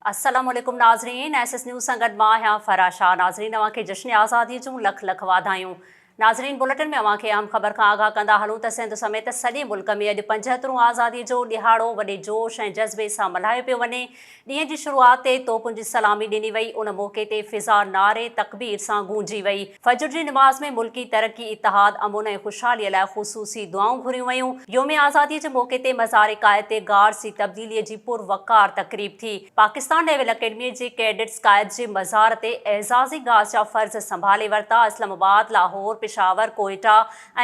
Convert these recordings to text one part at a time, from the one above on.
السلام عليڪم ناظرين ايس ايس نيوز سان گڏ مان آهيان فرح شاهه ناظرين اوهان کي جشن آزادي جون لک لک واڌايون ناظرين بلٽن ۾ اوهان کي اهم خبر کان آگاهه ڪندا هلون ته سنڌ سميت سڄي ملڪ ۾ اڄ پنجهترون آزادي جو ڏهاڙو وڏي جوش ۽ جذبي سان ملهايو پيو وڃي ڏينهن جي شروعات تي توپن جي سلامي ڏني وئي ان موقعي تي فضا نعري تڪبير سان گونجي وئي فجر جي نماز ۾ ملڪي ترقي، اتحاد، امن ۽ خوشحالي لاء خصوصي دعائون گهريون ويون. يوم آزادي جي موقعي تي مزار قائد تي گارڊز جي تبديلي جي پروقار تقريب ٿي. پاڪستان نيول اڪيڊمي جي ڪيڊٽس قائد جي مزار تي اعزازي گارڊز جا فرض سنڀالي ورتا. اسلام آباد، لاهور، پشاور، ڪوئيٽا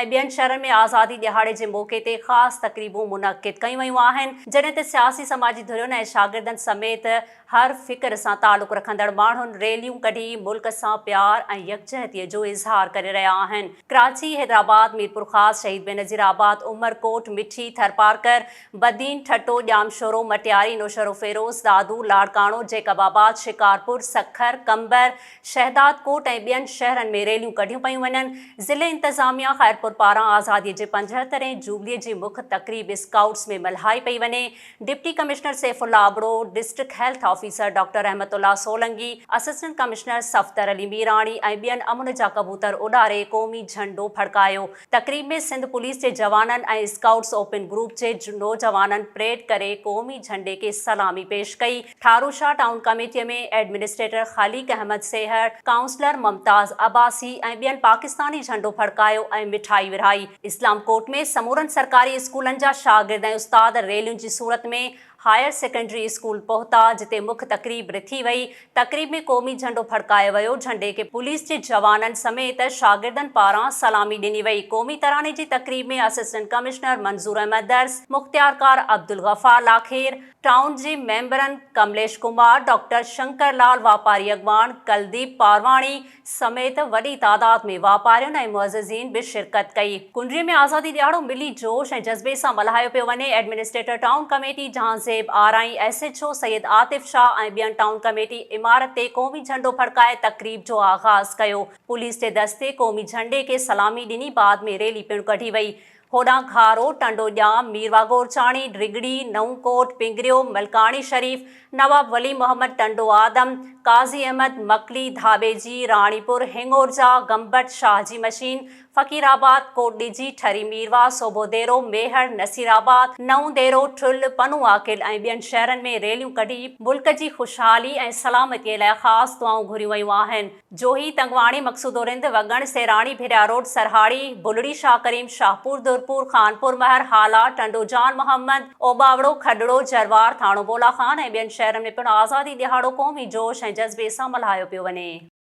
۽ ٻين شهرن ۾ آزادي ڏهاڙي جي موقعي تي خاص تقريبون منعقد ڪيون ويون آهن، جڏهن ته سياسي سماجي ڌرين ۽ شاگردن سميت هر فڪر سان تعلق رکندڙ ماڻهن ريليون ڪڍي ملڪ سان پيار ۽ يڪجهتي جو اظهار ڪري رهيا آهن. ڪراچي، حيدرآباد، ميرپورخاص، شهيد بينظير آباد، عمرڪوٽ، مٺي، ٿرپارڪر، بدين، ٺٽو، ڄامشورو، مٽياري، نوشهروفيروز، دادو، لاڙڪاڻو، جيڪب آباد، شڪارپور، سکر، قمبر، شهدادڪوٽ ۽ ٻين شهرن ۾ ريليون ڪڍيون پيون وڃن. ضلعي انتظاميا خيرپور پاران آزادي جي پنجهترين جوبلي جي مک تقريب اسڪائوٽس ۾ ملهائي پئي وڃي. Deputy commissioner Saifullah Abro, district health officer doctor Rahmat Ullah Solangi, assistant commissioner Safdar Ali Mirani ۽ ٻين امن جا ڪبوتر اڏاري قومي جهنڊو ڦڙڪايو. تقريب ۾ سنڌ پوليس جي جوانن ۽ اسڪائوٽس اوپن گروپ جي نوجوانن پريڊ ڪري قومي جهنڊي کي سلامي پيش ڪئي. Tharushah town committee ۾ administrator Khaliq Ahmed Sehar, councillor Mumtaz Abbasi ۽ ٻين پاڪستاني جهنڊو ڦڙڪايو ۽ مٺائي ورهائي. اسلام ڪوٽ ۾ سمورن سرڪاري اسڪولن جا شاگرد ۽ استاد ريلين جي صورت ۾ هائير سيڪنڊري اسڪول پهتا، جتي مک تقريب رٿي وئي. تقريب ۾ قومي جهنڊو ڦڙڪايو ويو، جهنڊي کي پوليس جي جوانن سميت شاگردن پاران سلامي ڏني وئي. قومي تراني جي تقريب ۾ اسسٽنٽ ڪمشنر منظور احمد درس، مختيارڪار عبدالغفار لاکير، ٽائون جي ميمبرن ڪمليش ڪمار، ڊاڪٽر شنڪر لال، واپاري اڳواڻ ڪلديپ پارواڻي سميت وڏي تعداد ۾ واپارين ۽ معززين به شرڪت ڪئي. ڪنري ۾ آزادي ڏهاڙو ملي جوش ۽ جذبي سان ملهايو پيو وڃي، administrator town committee Jahanzeb Arain, S H O Syed Atif Shah ۽ ٻين ٽائون ڪميٽي عمارت تي قومي جهنڊو ڦڙڪائي تقريب جو آغاز ڪيو، پوليس جي دستي قومي جهنڊي کي سلامي ڏني بعد ۾ ريلي پڻ ڪڍي وئي، هوڏانهن کارو، ٽنڊو ڄام، ميرواهه گورچاڻي، ڊگهڙي، نئون ڪوٽ، پنگريو، ملڪاڻي شريف، نواب ولي محمد، ٽنڊو آدم، قاضي احمد، مڪلي، ڌاٻيجي، راڻيپور، هڱورجا، گمبٽ، شاهه جي مشين، فقير آباد، ڪوٽڏيجي، ٺري ميرواهه، سوڀوديرو، ميهڙ، نصير آباد، نئون ديرو، ٺل، پنو عاقل ۽ ٻين شهرن ۾ ريليون ڪڍي ملڪ جي خوشحالي ۽ سلامتي لاء خاص دعائون گهريون ويون آهن. جوهي، تنگواڻي، مقصودو رند، وڳڻ، سيراڻي، ڀريا روڊ، سرهاڙي، بلڙي شاهه ڪريم، شاهپور، درپور، خانپور مهر، هالا، ٽنڊو جان محمد، اوٻاوڙو، کڏڙو، جروار، ٿاڻو بولا خان ۽ ٻين شهرن ۾ پڻ آزادي ڏهاڙو قومي جوش ۽ جذبي سان ملهايو پيو وڃي.